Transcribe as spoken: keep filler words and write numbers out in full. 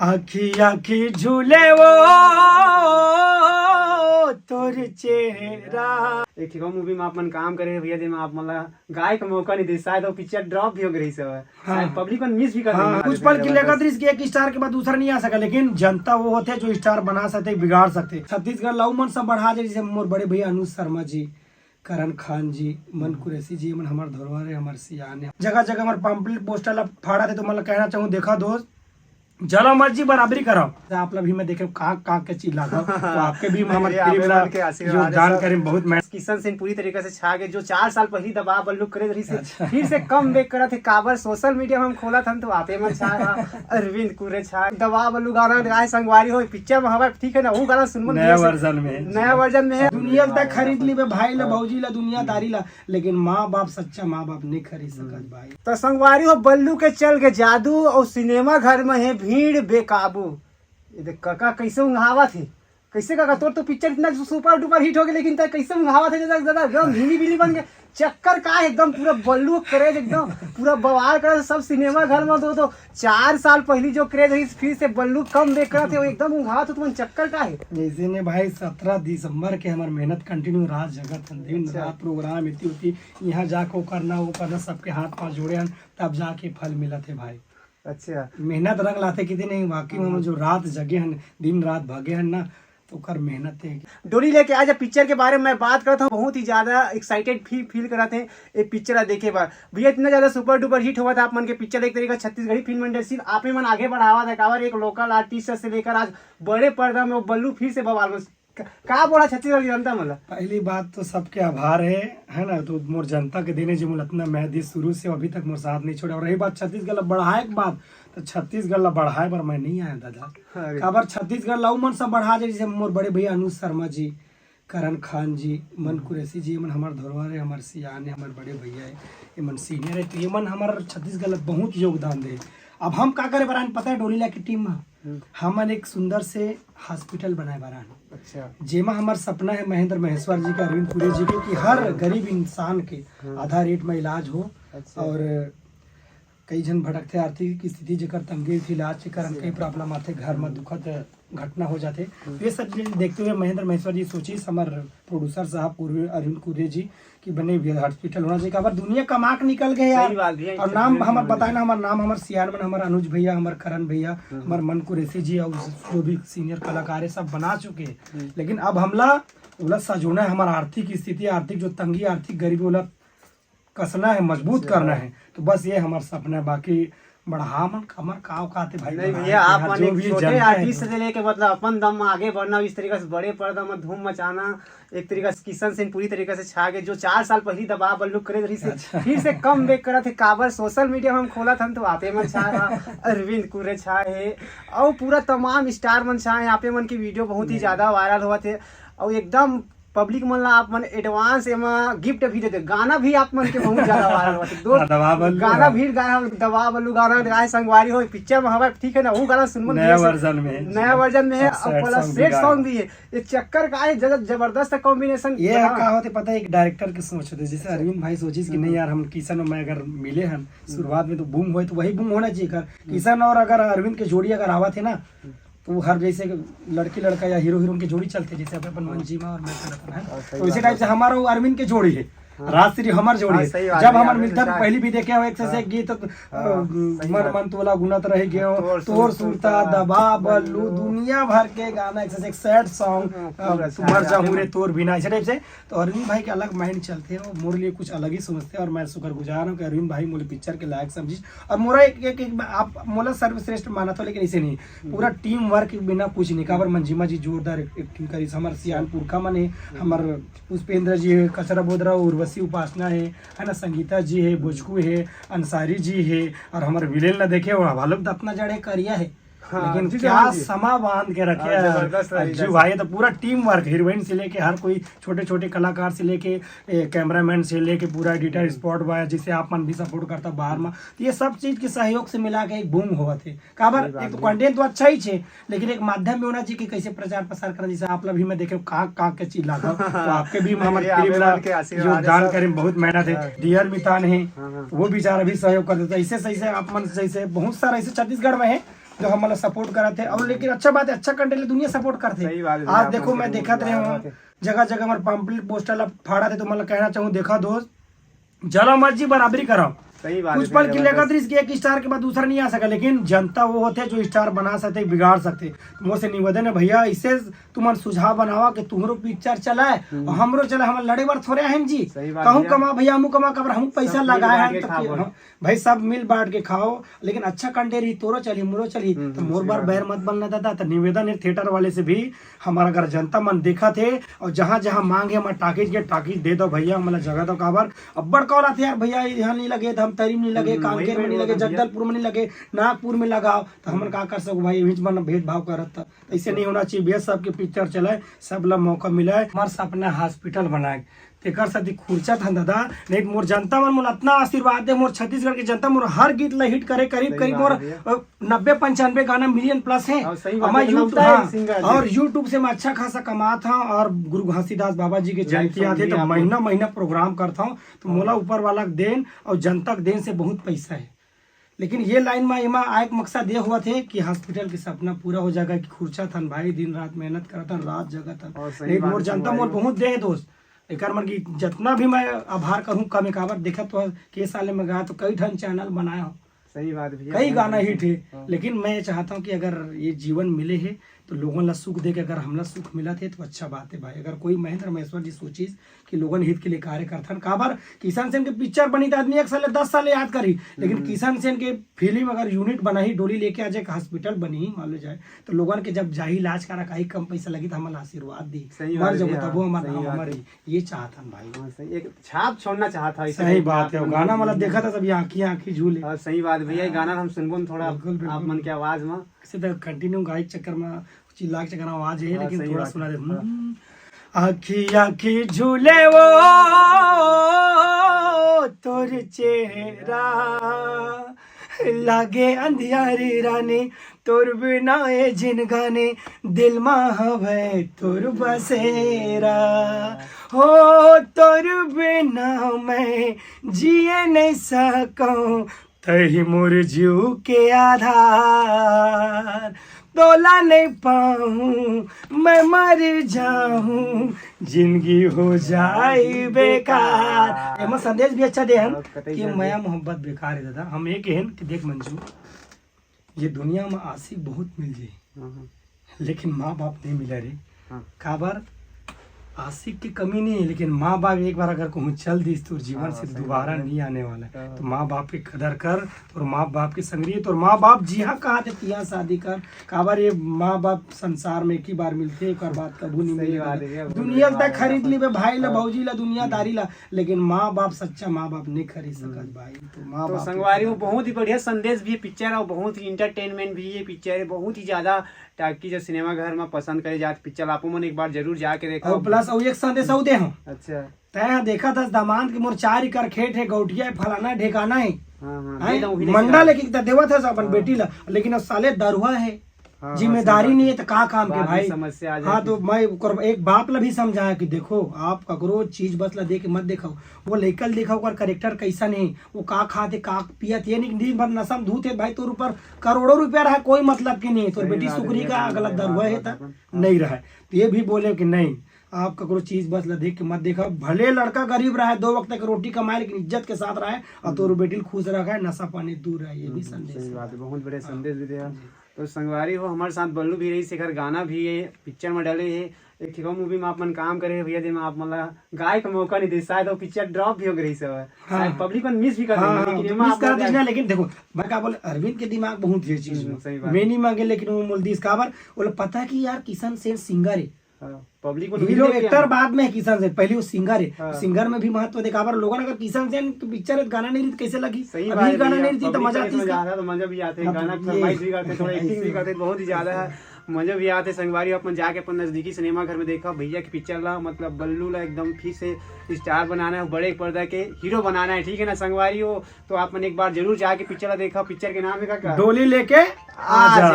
आखी आखी झूले वो तोर चेहरा। एक ठिका मूवी में आप मन काम करे हे भैया, जेमा आप मन ला गाय का मौका नहीं दे, शायद वो पिक्चर ड्रॉप भी हो गई सब। हाँ। शायद पब्लिक मन मिस भी कर हाँ, देंगे कुछ हमारे पल की पिक्चर लेकर वाला। दृष्टि एक स्टार के बाद दूसरा नहीं आ सका, लेकिन जनता वो होते जो स्टार बना सकते, बिगाड़ सकते। छत्तीसगढ़ ला उमन सब बढ़ा दे, जैसे मोर बड़े भैया अनुज शर्मा जी, करण खान जी, मन कुरैशी जी, मन हमार धरोहर है, हमार सियान है। जगह जगह हमार पंपलेट पोस्टर ला फाड़ा थे, तो मतलब कहना चाहूँ, देखा दोस्त, जला मर्जी बराबरी कराओ। आप ला भी मैं देखे कांक कांक के चिल्ला था, तो आपके भी हमारे मेरे फिल्म आवे ला मन के आशीर्वाद है योगदान सब। करे बहुत मैं किशन सिंह पूरी तरीके से छा गए, जो चार साल पहली दबा बल्लू करे रही से, अच्छा। फिर से कम बैक करा थे। काबर सोशल मीडिया में हम खोला था तो आपे मन छा रहा, अरविंद कुरे छा, दबा बल्लू गाना गाए संगवारी हो, पिक्चर में हवा ठीक है ना, वो गाना सुनबो नया फिर से। वर्जन में। नया वर्जन में है। दुनिया तक खरीद ली बे भाई ला, हाँ। भौजी ला, दुनियादारी ला, लेकिन माँ बाप, सच्चा माँ बाप नहीं खरीद सकत हम्म। भाई। तो संगवारी हो, बल्लू के चल के जादू और सिनेमा घर में है भीड़ बेकाबू। ये देख काका कैसे उंघावत हे, कैसे काका तोर तो पिक्चर इतना सुपर डुपर हिट हो गया, लेकिन तय कैसे उंघावत हे, ज्यादा ज्यादा एकदम भीनी भीनी बन गए। चक्कर का है, एकदम पूरा बल्लू क्रेज, एकदम पूरा बवाल कर सब सिनेमा घर में। दो दो चार साल पहली जो क्रेज है, फिर से बल्लू कम बैक करत हे, वो एकदम उंघावत हो, तुमन चक्कर का है? जैसे ने भाई, सत्रह दिसंबर के हमार मेहनत कंटिन्यू, रात जगत हन, दिन अच्छा। रात प्रोग्राम इतनी होती, यहाँ जाके वो करना, वो करना, सबके हाथ पाँव जोड़े हन, तब जाके फल मिलत हे भाई। अच्छा। मेहनत रंग लाथे किती नहीं, वाकई में हम हम्म। जो रात जगे हन, दिन रात भगे हन ना, तो ओकर मेहनत है। डोली लेके आजा पिक्चर के बारे में मैं बात करत हूँ, बहुत ही ज्यादा एक्साइटेड फील फील करत हे ये पिक्चर देखे बर। भैया, इतना ज्यादा सुपर डुपर हिट होवत हे आप मन के पिक्चर, एक तरीका छत्तीसगढ़ी फिल्म इंडस्ट्री आपे मन आगे बढ़ावत हे, काबर एक लोकल आर्टिस्ट से लेकर आज बड़े पर्दा में वो बल्लू फिर से बवाल में। क-, का बोला छत्तीसगढ़ की जनता मन ला? पहली बात तो सबके आभार है, है ना? तो मोर जनता के देने जो मोला इतना मया दिस शुरू से अभी तक मोर साथ नहीं छोड़े। और रही बात छत्तीसगढ़ ला बढ़ाए के बात, तो छत्तीसगढ़ ला बढ़ाए बर मैं नहीं आया दादा। अरे। काबर छत्तीसगढ़ ला उमन सब बढ़ा दे, जैसे मोर बड़े भैया अनुज शर्मा जी, करण खान जी, मन हम्म। कुरैशी जी, ये मन हमार धरोहर है, हमार सियान है, हमार बड़े भैया है, ये मन सीनियर है, तो ये मन हमार छत्तीसगढ़ ला बहुत योगदान दे। अब हम का करे बर आन पता है, डोली ला की टीम में हम्म। हमन एक सुंदर से हॉस्पिटल बनाए बर आन। अच्छा। जेमा हमार सपना है महेंद्र महेश्वर जी के, अरविंद कुरे जी के, कि हर हम्म। गरीब इंसान के हम्म। आधा रेट में इलाज हो। अच्छा। और कई झन भटकथे आर्थिक स्थिति, जेकर तंगी रहिथे, इलाज के कारण कई प्रॉब्लम आथे, घर में दुखद घटना हो जाथे। हम्म। ये सब चीज देखते हुए महेंद्र महेश्वर जी सोचिस, हमार प्रोड्यूसर साहब पूर्वी अरविंद कुरे जी, कि बने भी हॉस्पिटल होना चाहिए। काबर दुनिया कमा के निकल गए यार। सही बात भैया, और इज्जत नाम नहीं हमार होना बताए चाहिए। ना, हमार नाम हमार सियान मन, हमार अनुज भैया, हमार करण भैया, हम्म। हमार मन कुरैशी जी और जो भी सीनियर कलाकार है, सब बना चुके हैं। हम्म। लेकिन अब हमला ओला सजोना है, हमार आर्थिक स्थिति, आर्थिक जो तंगी, आर्थिक गरीबी, ओला कसना है, मजबूत सही करना बात। है। तो बस ये हमार सपना है, बाकी बढ़ा मन कमर का औकात है भाई, नहीं बढ़ा भैया, के आप यहाँ मन जो एक भी छोटे जनता है आर्टिस्ट तो से लेके मतलब अपन दम में आगे बढ़ना, इस तरीके से बड़े पर्दा में धूम मचाना, एक तरीका से किशन सिंह पूरी तरीके से छा गए, जो चार साल पहली दबा बल्लू करे रही से, अच्छा। फिर से कम बैक करत हे। काबर सोशल मीडिया में हम खोलत हन तो आपे मन छा रहा, अरविंद कुरे छा है और पूरा तमाम स्टार मन छा है। आपे मन की वीडियो बहुत ही नहीं। ज्यादा वायरल होवत हे और एकदम पब्लिक मन ला आप मन एडवांस एमा गिफ्ट भी दे दे। गाना भी आप मन के बहुत ज्यादा वायरल होवत हे। दो हाँ, दबा बल्लू गाना हाँ। भी गाए हम, दबा बल्लू गाना गाए संगवारी हो, पिक्चर में हवा ठीक है ना, वो गाना सुनबो नया भैया से। वर्जन में है। नया वर्जन में है और और सैड प्लस सॉन्ग भी सैड गाए। सॉन्ग भी है। ये चक्कर का है, जब जबरदस्त कॉम्बिनेशन ये बना। का होते पता है, एक डायरेक्टर की सोच होती है। जैसे अच्छा। अरविंद भाई सोचिस कि हम्म। नहीं यार, हम किशन और मैं अगर मिले हन हम्म। शुरुआत में तो बूम होए, तो वही बूम होना चाहिए कर। हम्म। किशन और अगर अरविंद के जोड़ी अगर आवत है ना, हम्म। तो वो हर जैसे लड़की लड़का या हीरो हीरोइन के जोड़ी चलते, जैसे अपन अपन हाँ। मंजिमा और मैं अपन अपन है। हाँ, सही तो इसी बात टाइप है। से हमारा वो अरविंद के जोड़ी है। हाँ। राज श्री हमार जोड़ी हाँ, है। सही बात जब है, हमार अरविंद मिलता तो शाह। पहली भी देखे हो एक से हाँ। एक गीत, अ, हाँ, सही मर बात। मन तोला गुनत रह गयो, तोर तोर सुरता सुरता, दबा दबा बल्लू, बल्लू। दुनिया भर के गाना, एक से एक सैड सॉन्ग, हाँ, अ, पूरा तू मर अच्छा जाहूँ रे है। तोर बिना, ऐसे टाइप से। तो अरविंद भाई के अलग माइंड चलते हैं, वो मोर लिए कुछ अलग ही सोचते हैं और मैं शुक्रगुजार हूँ कि अरविंद भाई मोले पिक्चर के लायक समझिस। और मोरा एक, एक, एक आप मोला सर्वश्रेष्ठ माना था, लेकिन ऐसे नहीं, पूरा टीम वर्क बिना कुछ नहीं। काबर मंजिमा जी जोरदार एक्टिंग करिस, हमार सियान पुरखा मन है, हमार पुष्पेंद्र जी है, कचरा बोदरा, उर्वशी उपासना है, है ना, संगीता जी है, बोचकू है, अंसारी जी है, और हमार विलेन ला देखे हो, भालुक दतना जड़े करिया है। हाँ, लेकिन जी, क्या जी, जी। समा बांध के रखे हाँ, हैं। जबरदस्त रही, अज्जू जैसे भाई, तो पूरा टीम वर्क, हीरोइन से लेके हर कोई, छोटे छोटे कलाकार से लेके, ए, कैमरामैन से लेके पूरा एडिटर, स्पॉट बॉय, जिसे आप मन भी सपोर्ट करता बाहर में, तो ये सब चीज के सहयोग से मिला के एक बूम होवत है। काबर, सही बात एक तो है। कंटेंट तो अच्छा ही छे, लेकिन एक माध्यम भी होना चाहिए कि कैसे प्रचार प्रसार करना। जैसे आप लोग भी मैं देखे कांक कांक के चिल्ला था, तो आपके भी हमारे मेरे फिल्म आवे ला मन के आशीर्वाद है योगदान सब। करे में बहुत मेहनत है। हाँ। डीआर मितान है, हाँ, हाँ। वो बेचारा भी सहयोग कर देता है। ऐसे, ऐसे आप मन जैसे बहुत सारा ऐसे छत्तीसगढ़ में है, जो हमन ला सपोर्ट करत हे। और लेकिन अच्छा बात है, अच्छा कंटेंट ले दुनिया सपोर्ट करथे। सही बात है, आज आप देखो, लोग मैं सपोर्ट देखत रहे हूँ, जगह जगह हमर पंपलेट पोस्टर ला फाड़त हे, तो मैं कहना चाहूँ, देखा दोस्त, जला मत जी, बराबरी कराओ। सही बात कुछ है, पल की लेकर दृश्य कि एक स्टार के बाद दूसरा नहीं आ सका, लेकिन जनता वो होते जो स्टार बना सकते, बिगाड़ सकते। तो मोर से निवेदन है भैया, इसे तुमन सुझाव बनावा कि तुम्हरो पिक्चर चलाए और हमरो चलाए, हमन लड़े बर थोड़े हैं जी। सही बात कहूँ भैया। कमा भैया, हमू कमा, काबर हमू पैसा सब मिल लगाए बांट हैं के तो खाओ। भाई, सब मिल बांट के खाओ, लेकिन अच्छा कंटेंट ही तोरो चलही, मोरो चलही। हम्म, तो हम्म, मोर सही बार बात बैर है। मत बनना दादा। तो निवेदन है थिएटर वाले से भी, हमारा अगर जनता मन देखत हे और जहाँ जहाँ मांग हे, हमर टाकीज के टाकीज दे दो भैया, हमला जगह दो। काबर अब्बड़ कॉल आथे यार भैया, यहाँ नहीं लगे, धमतरी में नहीं लगे, हम्म, वही कांकेर में मैं नहीं लगे, बोला भैया। जगदलपुर में नहीं लगे, नागपुर में लगाओ। तो हमन का कर सको भाई, इही मन भेदभाव करत था। ऐसे नहीं होना चाहिए भैया, सबके पिक्चर चलाए, सब ला मौका मिलाए। हमार सपना हॉस्पिटल बनाए, तेकर सेती खुर्चत हन दादा। नहीं तो मोर जनता मन मोला अतना आशीर्वाद दे, मोर छत्तीसगढ़ के जनता मोर हर गीत ला हिट करे, करीब सही करीब बात मोर है भैया। अ, नब्बे पंचानबे गाना मिलियन प्लस है। और सही बात हमार है, YouTube, लगता है हाँ, सिंगर जी। और YouTube से मैं अच्छा खासा कमात हूँ और गुरु घासीदास बाबा जी के जयंती आते तो महीना महीना प्रोग्राम करता हूँ। तो मोला ऊपर वाला के देन और जनता के देन से बहुत पैसा है। लेकिन ये लाइन में एमा आए के मकसद ये हुआ थे कि हॉस्पिटल के सपना पूरा हो जाएगा कि खुर्चत हन भाई, दिन रात मेहनत करत हन, रात जगत हन। और सही नहीं, बात मोर है, जनता मोर संगवारी हो। बहुत दे हे दोस्त। एकर मन की जितना भी मैं आभार करूँ कम है, काबर देखत तो के साल में गया तो कई ठन चैनल बनाए हो, सही बात भैया, कई बहुत गाना बढ़िया। हिट है। हाँ। लेकिन मैं ये चाहता हूँ कि अगर ये जीवन मिले है तो लोगन ला सुख दे के अगर हमला सुख मिलत हे तो अच्छा बात है भाई। अगर कोई महेंद्र महेश्वर जी सोचिस कि लोगन हित के लिए कार्य करथन, काबर किशन सेन के पिक्चर बनी त आदमी एक साल ले दस साल ले याद करही, लेकिन हम्म। किशन सेन के फिल्म अगर यूनिट बनाही, डोली लेके आ जाए, हॉस्पिटल बनही, मान लो जाए, तो लोगन के जब जाही इलाज करा, काहे कम पैसा लगी तो हमन ला आशीर्वाद दी, सही मर बात है जब भैया, तबो हमर सही नाम बात हमर है। ये चाहथन भाई। हाँ, सही, एक छाप छोड़ना चाहत है, इसे सही बात है, आप मन गाना के मतलब जीवन देखा में। था सब आँखी आँखी झूले। और सही बात भैया, ये गाना हम सुनबो न थोड़ा बिल्कुल, बिल्कुल। आप मन के आवाज में। कैसे तो कंटिन्यू गाय के चक्कर में, चिल्ला के चक्कर में आवाज है, हाँ, लेकिन सही थोड़ा बात सुना है। दे। हाँ। हम्म। आँखी आँखी झूले वो तोर चेहरा, लागे अंधियारी रानी तोर बिना ए जिनगानी, दिल मा हवे तोर बसेरा। हो तोर बिना मैं जिए नहीं सकूं, तही मोर जीव के आधार, तोला नहीं पाऊं मैं मर जाऊं, जिंदगी हो जाई बेकार। एमा संदेश भी अच्छा दे हन हाँ, कतई कि जान मया दे। मोहब्बत बेकार है दादा। हम एक हन कि देख मंजू, ये दुनिया में आशिक बहुत मिल जाई, हाँ, हाँ। लेकिन माँ बाप नहीं मिला रे। हाँ। काबर आशिक की कमी नहीं है, लेकिन माँ बाप एक बार अगर कहूँ चल दिस तो जीवन हाँ, से सही दोबारा बात है। नहीं आने वाला है। हाँ। तो माँ बाप की कदर कर, तोर माँ बाप के संग रही, तोर माँ बाप जिहाँ कहा थे तिहाँ शादी कर। काबर ये माँ बाप संसार में एक ही बार मिलते, एक बार बात कभू नहीं सही मिलेगा। बात है भैया, बहुत दुनिया बढ़िया तक बात है खरीद आपने। ली बे भाई ला, हाँ। भौजी ला, दुनियादारी ला, लेकिन माँ बाप, सच्चा माँ बाप नहीं खरीद सकत हम्म। भाई। तो माँ तो बाप संगवारी हो, बहुत ही बढ़िया संदेश भी है पिक्चर और बहुत ही एंटरटेनमेंट भी है पिक्चर है, बहुत ही ज्यादा टाकी जो सिनेमा घर में पसंद करे जात पिक्चर, आपो मन एक बार जरूर जाके देखो। और प्लस और एक संदेश और दे हूँ। अच्छा। तैं देखा था दामाद के मोर चार एकड़ खेत है, गौटिया है, फलाना ढेकाना है। हाँ, हाँ, हैं? दे दो, वही मंडा लेके लेके त देवत है अपन हाँ। बेटी ला, लेकिन अब साले दरुआ है, हाँ, हाँ, जिम्मेदारी सही बात नहीं है। है तो का काम के बात में भाई? समस्या आ हाँ, जाती तो है। मैं ओकर एक बाप ला भी समझाया कि देखो, आप ककरो चीज बस ला दे के मत देखो, वो लइका ला देखो, ओकर कैरेक्टर कैसन है, वो का खात है, का पियत है, ये नहीं दिन भर नशा में धूत है भाई, तोर ऊपर करोड़ों रुपया रहा, कोई मतलब की नहीं है, तोर सही बेटी बात है सुकरी भैया, का बहुत अगला बढ़िया दरुआ बात है बात तक अपन। नहीं रहा है। तो ये भी बोले कि नहीं, आप ककरो चीज बस ला देख के मत देखा, भले लड़का गरीब रहा है, दो वक्त तक रोटी कमाए, लेकिन इज्जत के साथ रहा है, और तोर हम्म। बेटी खुश रखा है, नशा पानी दूर रहे, ये भी हम्म, संदेश सही है। बात है, बहुत बढ़िया हाँ। संदेश भी दिया। जी। तो संगवारी हो, हमारे साथ बल्लू भी रही, शेखर गाना भी है, पिक्चर में डाले है, एक ठिका मूवी में आप मन काम करे है भैया, जेमा आप मन ला गाय का मौका नहीं दे, शायद वो पिक्चर ड्रॉप भी हो गई सब, हाँ, शायद हाँ। पब्लिक मन मिस भी कर हाँ, देंगे, हाँ, लेकिन तो एमा मिस आप कर मन दीजिए, लेकिन देखो, मैं का बोले, अरविंद के दिमाग बहुत है चीज हम्म, में। सही बात मैं है। नहीं मांगे, लेकिन वो मोल दिस काबर, बोले पता कि यार किशन सेन सिंगर है, हाँ, पब्लिक मन हीरो मिलते एक्टर क्या? बाद में है किशन सेन, पहले वो सिंगर है। हाँ। सिंगर में भी महत्व देखा, पर लोगन अगर किशन सेन की पिक्चर है, गाना नहीं रही तो कैसे लगी? सही अभी बात है गाना भैया, नहीं रही तो पब्लिक मजा का आती इसमें का? ज्यादा तो मजा भी आते हैं, हाँ, तो गाना ये फरमाइश भी करते हैं, थोड़ा एक्टिंग भी करते हैं, बहुत ही ज्यादा है, मजा भी आते हैं। संगवारी अपन जाके अपन नजदीकी सिनेमा घर में देखा भैया की पिक्चर ला, मतलब बल्लू ला एकदम फिर से स्टार बनाना है, बड़े पर्दा के हीरो बनाना है, ठीक है ना संगवारी हो? तो आप मन एक बार जरूर जाके पिक्चर ला देखा। पिक्चर के नाम है का, का? डोली लेके आ आ जा। जा।